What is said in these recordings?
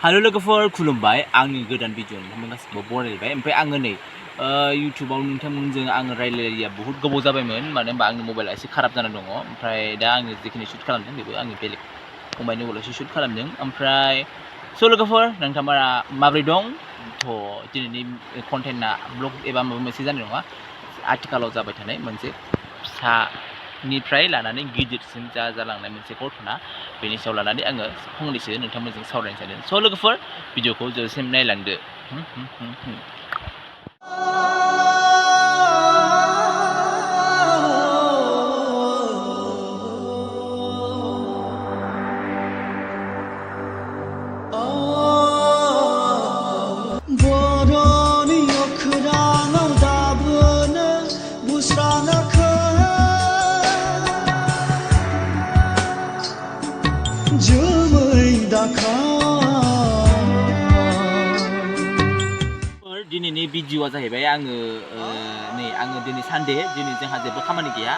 Halo logofor खुलुमबाय आंनि गोदान भिडिअ नोंथांमोन गासिबो बरायबाय ओमफ्राय आङो नै इउटिउबाव नोंथांमोनजों आङो रायलायैया बहुत गोबाव जाबायमोन मानो होनबा आंनि मबाइला एसे खाराब जाना दङ ओमफ्राय दा आङो जेखिनि शुट खालामदों बेबो आंनि बेलेग फंबायनि मबाइलावसो शुट खालामदों ओमफ्राय स' लोगोफोर नोंथांमोना माबोरै दं थ' दिनैनि कन्टेन्टआ ब्लग एबा माबा मोनसे जानाय नङा आथिखालाव जाबाय थानाय मोनसे फिसानिफ्राय लानानै गिदिरसिम जालांनाय मोनसे घटना बेनि सायाव लानानै आङो फंनैसो नोंथांमोनजों सावरायनो सानदों स' लोगोफोर भिडिअखौ जोबसिम नायलांदो दिनैनि भिडिअआ जाहैबाय आङो दिनै सानडे दिनै जोंहा जेबो खामानि गैया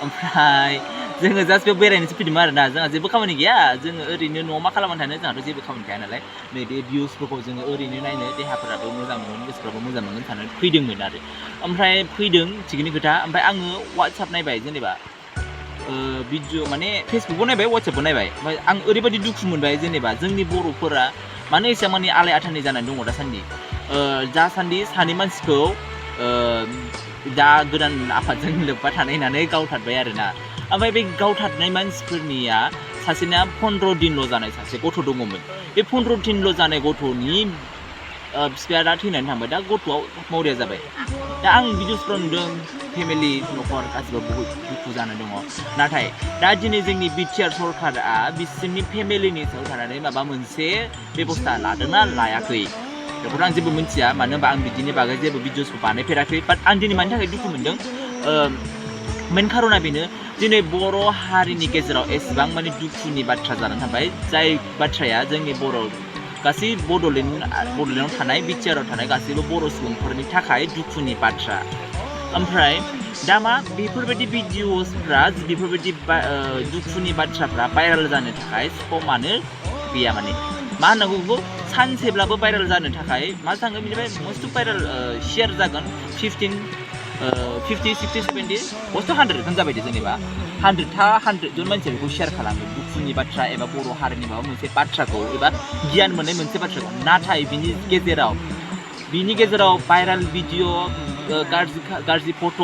ओमफ्राय जोङो जास्ट बेयाव बेरायनोसो फैदोंमोन आरोना जोंहा जेबो खामानि गैया जोङो ओरैनो न'आव मा खालामनानै थानो जोंहाथ' जेबो खामानि थाया नालाय नै बे भिउसफोरखौ जोङो ओरैनो नायनो देहाफोराबो मोजां मोनगोन गोसोफ्राबो मोजां मोनगोन साननानै फैदोंमोन आरो ओमफ्राय फैदों थिगैनो खोथा ओमफ्राय आङो वाट्सएप नायबाय जेनेबा भिडिअ माने फेसबुकआव नायबाय वाट्सएपआव नायबाय ओमफ्राय आं ओरैबायदि दुखु मोनबाय जेनेबा जोंनि बर'फोरा मानो एसेबां माने आलाय आथानि जानानै दङ दासान्दि दासान्दि सानै मानसिखौ दा गोदान आफादजों लोब्बा थानाय होननानै गावथारबाय आरोना ओमफ्राय बे गावथारनाय मानसिफोरनिया सासेना 15 दिनल' जानाय सासे गथ' दङमोन बे 15 दिनल' जानाय गथ'नि बिफाया दा थैनानै थांबाय दा गथ'आ मरिया जाबाय दा आं भिडिअसफ्राव नुदों फेमिलि न'खर गासिबो बहुत दुखु जाना दङ नाथाय दा दिनै जोंनि बिटिआर सरकारा बिसोरनि फेमिलिनि सायाव थानानै माबा मोनसे बेबस्था लादोंना लायाखै बेखौथ' आं जेबो मिन्थिया मानो होनबा आं बिदिनि बागै जेबो भिडिअसखौ बानायफेराखै बाट आं दिनै मानि थाखाय दुखु मोनदों मेन खारना बेनो दिनै बर' हारिनि गेजेराव एसेबां माने दुखुनि बाथ्रा जानानै थाबाय जाय बाथ्राया जोंनि बर' गासै बड'लेण्डआव थानाय बिटिआरआव थानाय गासैबो बर' सुबुंफोरनि थाखाय दुखुनि बाथ्रा ओमफ्राय दा मा बेफोरबायदि भिडिअसफ्रा बेफोरबायदि दुखुनि बाथ्राफ्रा भाइरेल जानो थाखाय समानो गैया माने मा होननांगौ बेखौ सानसेब्लाबो भाइरेल जानो थाखाय मा जागोन बेनिफ्राय मस्ट भाइरेल शेयार जागोन 50 60 70 मस्ट 100 जाबाय जेनेबा 100 जन मानसिया बेखौ शेयार खालामो दुखुनि बाथ्रा एबा बर' हारिनि माबा मोनसे बाथ्राखौ एबा गियान मोननाय मोनसे बाथ्राखौ नाथाय बिनि गेजेराव भाइरेल भिडिअ गाज्रि फट'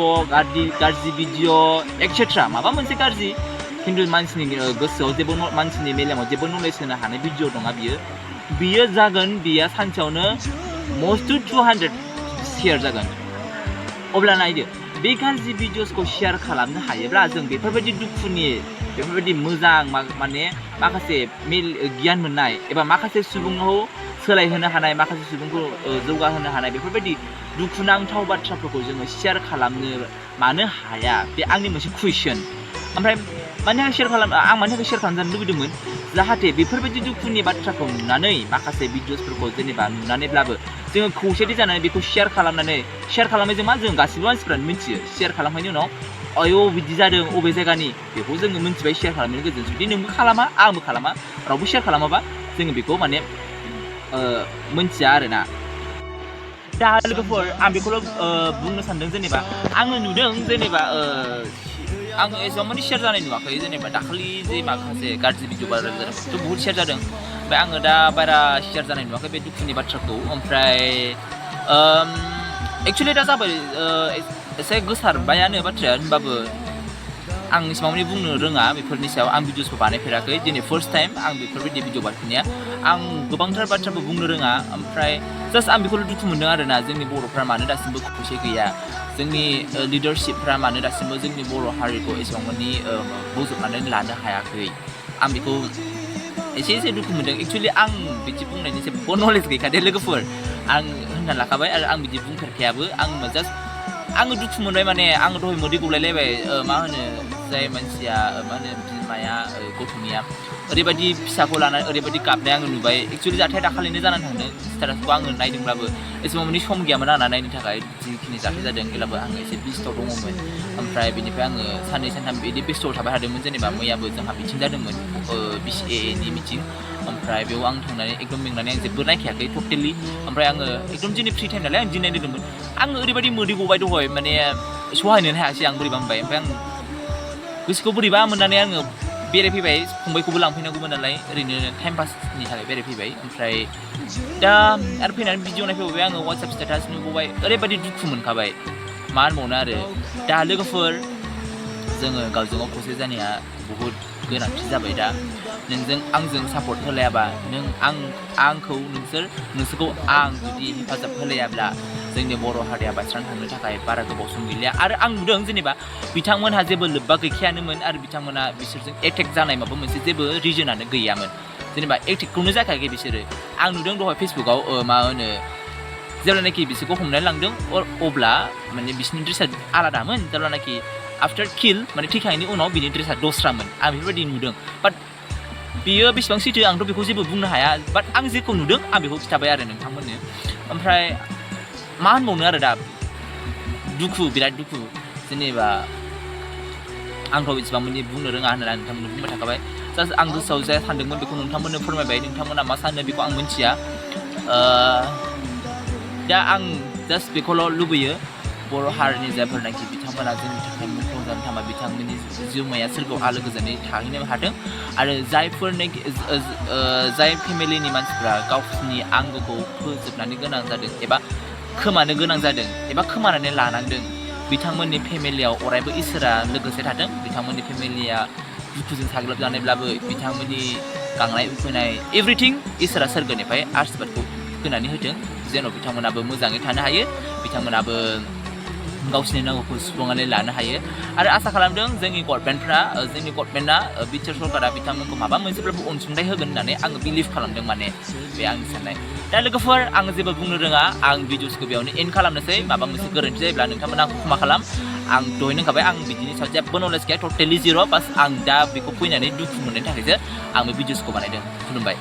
गाज्रि भिडिअ एक्सेट्रा माबा मोनसे गाज्रि खिन्थु मानसिनि गोसोआव जेबो मानसिनि मेलेमाव जेबो नलेज होनो हानाय भिडिअ नङा बियो जागोन बियो सानसेयावनो मस्ट 200 शेयार जागोन अब्ला नायदो बे गाज्रि भिडिअसखौ शेयार खालामनो हायोब्ला जों बेफोरबायदि दुखुनि बेफोरबायदि मोजां माने माखासे गियान मोननाय एबा माखासे सुबुंखौ सोलायहोनो हानाय माखासे सुबुंखौ जौगाहोनो हानाय बेफोरबायदि दुखुनांथाव बाथ्राफोरखौ जोङो शेयार खालामनो मानो हाया बे आंनि मोनसे कुइसन ओमफ्राय मानि थाखाय शेयार खालामनो जानो लुबैदोंमोन जाहाथे बेफोरबायदि दुखुनि बाथ्राखौ नुनानै माखासे भिडिअसफोरखौ जेनेबा नुनानैब्लाबो जोङो खौसेथि जानानै बेखौ शेयार खालामनायजों मा जों गासिबो मानसिफ्रानो मिथियो शेयार खालामनायनि उनाव आयौ बिदि जादों अबे जायगानि बेखौ जोङो मिथिबाय शेयार खालामनायनि गेजेरजों जुदि नोंबो खालामा आंबो खालामा रावबो शेयार खालामाबा जोङो बेखौ माने मिथिया आरोना दा लोगोफोर आं बेखौल' बुंनो सानदों जेनेबा आङो नुदों जेनेबा आङो एसेबां माने शेयार जानाय नुवाखै जेनेबा दाखालि जे माखासे गाज्रि भिडिअ भाइरेल जादों बहुत शेयार जादों ओमफ्राय आङो दा बारा शेयार जानाय नुवाखै बे दुखुनि बाथ्राखौ ओमफ्राय एक्सुवेलि दा जाबाय एसे गोसारबायानो बाथ्राया होनबाबो आं एसेबां माने बुंनो रोङा बेफोरनि सायाव आं भिडिअसखौ बानायफेराखै दिनै फार्स्ट टाइम आं बेफोरबायदि भिडिअ बानायनाया आं गोबांथार बाथ्राबो बुंनो रोङा ओमफ्राय जास्ट आं बेखौल' दुखु मोनदों आरोना जोंनि बर'फ्रा मानो दासिमबो खौसे गैया जोंनि लिडारशिपफ्रा मानो दासिमबो जोंनि बर' हारिखौ एसेबां माने बोजबनानै लानो हायाखै आं बेखौ एसे दुखु मोनदों एक्सुवेलि आं बिदि बुंनायनि जेबो नलेज गैखादे लोगोफोर आं होनना लाखाबाय आरो आं बिदि बुंफेरखायाबो आङो दुखु मोनबाय माने आङो दहाय मोदै गलायलायबाय मा होनो जाय मानसिया मा होनो बिमाया गथ'निया ओरैबायदि फिसाखौ लानानै ओरैबायदि गाबनाय आङो नुबाय एक्चुअलि जाथाया दाखालिनो जानानै थांदों स्टेटासखौ आङो नायदोंब्लाबो एसेबां माने सम गैयामोन आंना नायनो थाखाय जिखिनि जाथाय जादों अब्लाबो आङो एसे बेस्थ'आव दङमोन ओमफ्राय बेनिफ्राय आङो साननै सानथाम बिदि बेस्थ'आव थाबाय थादोंमोन जेनेबा मैयाबो जोंहा मिटिं जादोंमोन BCAA नि मिटिं ओमफ्राय बेयाव आं थांनानै एकदम मेंनानै आं जेबो नायखायाखै टटेलि ओमफ्राय आङो एकदम दिनै फ्रि टाइम नालाय आं दिनै नायदोंमोन आङो ओरैबायदि मोदै गबाय दहाय माने सहायनोनो हायासै आं बोरैबा मोनबाय ओमफ्राय आं गोसोखौ बोरैबा मोननानै आङो बेरायफैबाय फंबायखौबो लांफैनांगौमोन नालाय ओरैनो टाइम पासनि थाखाय बेरायफैबाय ओमफ्राय दा आरो फैनानै भिडिअ नायफैबाय आङो वाट्सएप स्टेटास नुबाय ओरैबायदि दुखु मोनखाबाय मा होनबावनो आरो दा लोगोफोर जोङो गावजों गाव खौसे जानाया बहुद गोनांथि जाबाय दा नोंजों आंजों सापर्ट होलायाबा नों आंखौ नोंसोरखौ आं जुदि हेफाजाब होलायाब्ला जोंनि बर' हारिया बायस्रांनो थांनो थाखाय बारा गोबाव सम गैलिया आरो आं नुदों जेनेबा बिथांमोनहा जेबो लोब्बा गैखायानोमोन आरो बिथांमोना बिसोरजों एटेक जानाय माबा मोनसे जेबो रिजनानो गैयामोन जेनेबा एटेकखौनो जाखायाखै बिसोरो आं नुदों दहाय फेसबुकाव मा होनो जेब्लानाखि बिसोरखौ हमनानै लांदों अब्ला माने बिसोरनि ड्रेसा आलादामोन जेब्लानाखि आफ्टार किल माने थैखांनायनि उनाव बिनि ड्रेसा दस्रामोन आं बेफोरबायदि नुदों बाट बियो बेसेबां सैथो आंथ' बेखौ जेबो बुंनो हाया बाट आं जेखौ नुदों आं बेखौ खिन्थाबाय आरो नोंथांमोननो ओमफ्राय मा होनबावनो आरो दा दुखु बिराद दुखु जेनेबा आंथ' इसिबां माने बुंनो रोङा होननानै नोंथांमोननो बुंबाय थाखाबाय जास्ट आं गोसोआव जाय सानदोंमोन बेखौ नोंथांमोननो फोरमायबाय नोंथांमोना मा सानो बेखौ आं मिन्थिया दा आं जास्ट बेखौल' लुबैयो बर' हारिनि जायफोरनाखि बिथांमोना जोंनि थाखाय मुंख्लं जानो थांबा बिथांमोननि जिउमाया सोरगोआव आलो गोजोनै थाहैनो हाथों आरो जायफोरनाखि जाय फेमिलिनि मानसिफ्रा गावसोरनि आंगोखौ फोजोबनानै गोनां जादों एबा खोमानो गोनां जादों एबा खोमानानै लानांदों बिथांमोननि फेमिलियाव अरायबो इसोरा लोगोसे थाथों बिथांमोननि फेमिलिया दुखुजों साग्लोबजानायब्लाबो बिथांमोननि गांनाय उखैनाय एभ्रिथिं इसोरा सोरगोनिफ्राय आशीर्बादखौ होनानै होथों जेन' बिथांमोनाबो मोजाङै थानो हायो बिथांमोनाबो गावसिनि नांगौखौ सुफुंनानै लानो हायो आरो आसा खालामदों जोंनि गभर्नमेन्टआ बिटिआर सरकारा बिथांमोनखौ माबा मोनसेब्लाबो अनसुंथाइ होगोन होननानै आङो बिलिभ खालामदों माने बे आंनि साननाय दा लोगोफोर आं जेबो बुंनो रोङा आं भिडिअसखौ बेयावनो एन्ड खालामनोसै माबा मोनसे गोरोन्थि जायोब्ला नोंथांमोना आंखौ क्षमा खालाम आं दहायनो होनखाबाय आं बिदिनि सायाव जेबो नलेज गैया टटेलि जिर' बास आं दा बेखौ फैनानै दुखु मोननायनि थाखायसो आं बे भिडिअसखौ बानायदों खुलुमबाय